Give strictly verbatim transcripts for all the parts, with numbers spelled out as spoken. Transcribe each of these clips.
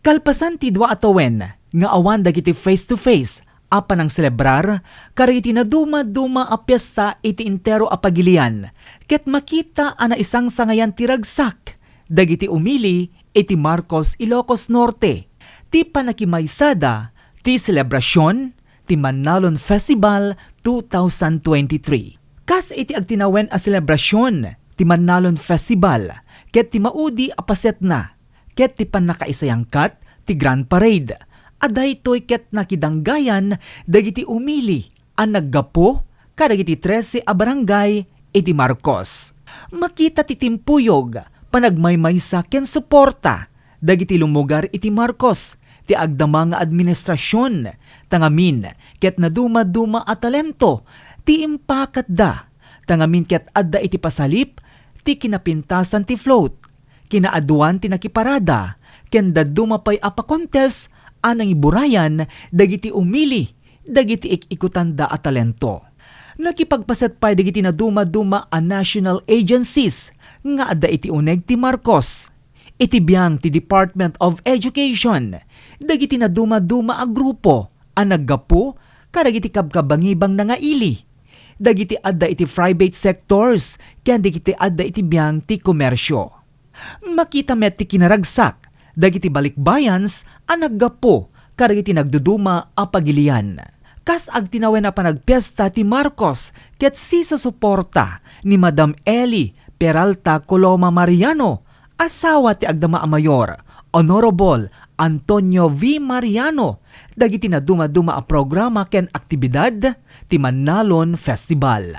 Kalpasan ti dua a tawen nga awan dagiti face-to-face a panangselebrar kadagiti naduma-duma a piesta iti entero a pagilian, ket makita a naisangsangayan ti ragsak dagiti umili iti Marcos, Ilocos Norte, ti pannakimaysada ti selebrasion ti Mannalon Festival two thousand twenty-three. Kas iti agtinawen a selebrasion ti Mannalon Festival ket ti maudi a pasetna, ket ti pannakaisayangkat ti Grand Parade, a daytoy ket nakidanggayan dagiti umili a naggapu kadagiti trese a barangay iti Marcos. Makita ti timpuyog, panagmaymaysa ken suporta dagiti lumugar iti Marcos ti agdama nga administrasion, ta ngamin ket naduma-duma a talento ti impakatda, ta ngamin ket adda iti pasalip ti kinapintasan ti float, kinaaduan ti nakiparada, ken dadduma pay a pakontes a nangiburayan dagiti umili dagiti ik-ikutanda a talento. Nakipagpaset pay dagiti naduma-duma a national agencies nga adda iti uneg ti Marcos, iti biang ti Department of Education, dagiti naduma-duma a grupo a naggapu kadagiti kabkabangibangna nga ili, dagiti adda iti private sectors, ken dagiti adda iti biang ti komersio. Makita met ti kinaragsak dagiti balikbayans a naggapu kadagiti nagduduma a pagilian. Kas agtinawen a panagpiesta ti Marcos ket sisusuporta ni Madam Eli Peralta Coloma Mariano, asawa ti agdama a mayor, Honorable Antonio V. Mariano, dagiti naduma-duma a programa ken aktibidad ti Mannalon Festival.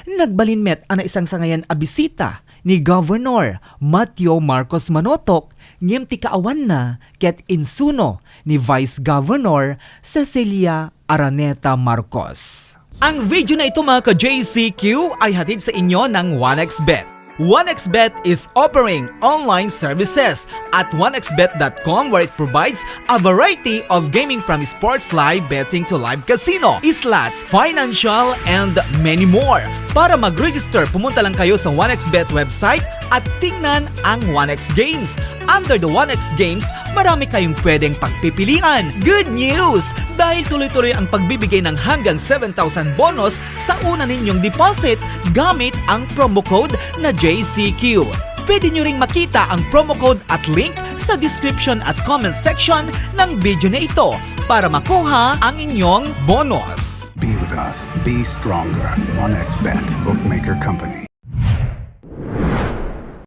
Nagbalin met a naisangsangayan a bisita ni Governor Mateo Marcos Manotok ngem ti kaawanna ket insuno ni Vice Governor Cecilia Araneta Marcos. Ang video na ito, mga ka-J C Q, ay hatid sa inyo ng one X Bet. One X Bet is offering online services at one X Bet dot com, where it provides a variety of gaming from sports, live betting to live casino, slots, financial, and many more. Para mag-register, pumunta lang kayo sa one X Bet website at tingnan ang one X Games. Under the one X Games, marami kayong pwedeng pagpipilian. Good news! Dahil tuloy-tuloy ang pagbibigay ng hanggang seven thousand bonus sa una ninyong deposit gamit ang promo code na J C Q. Pwede nyo ring makita ang promo code at link sa description at comment section ng video na ito para makuha ang inyong bonus. Be with us. Be stronger. One X Bet Bookmaker Company.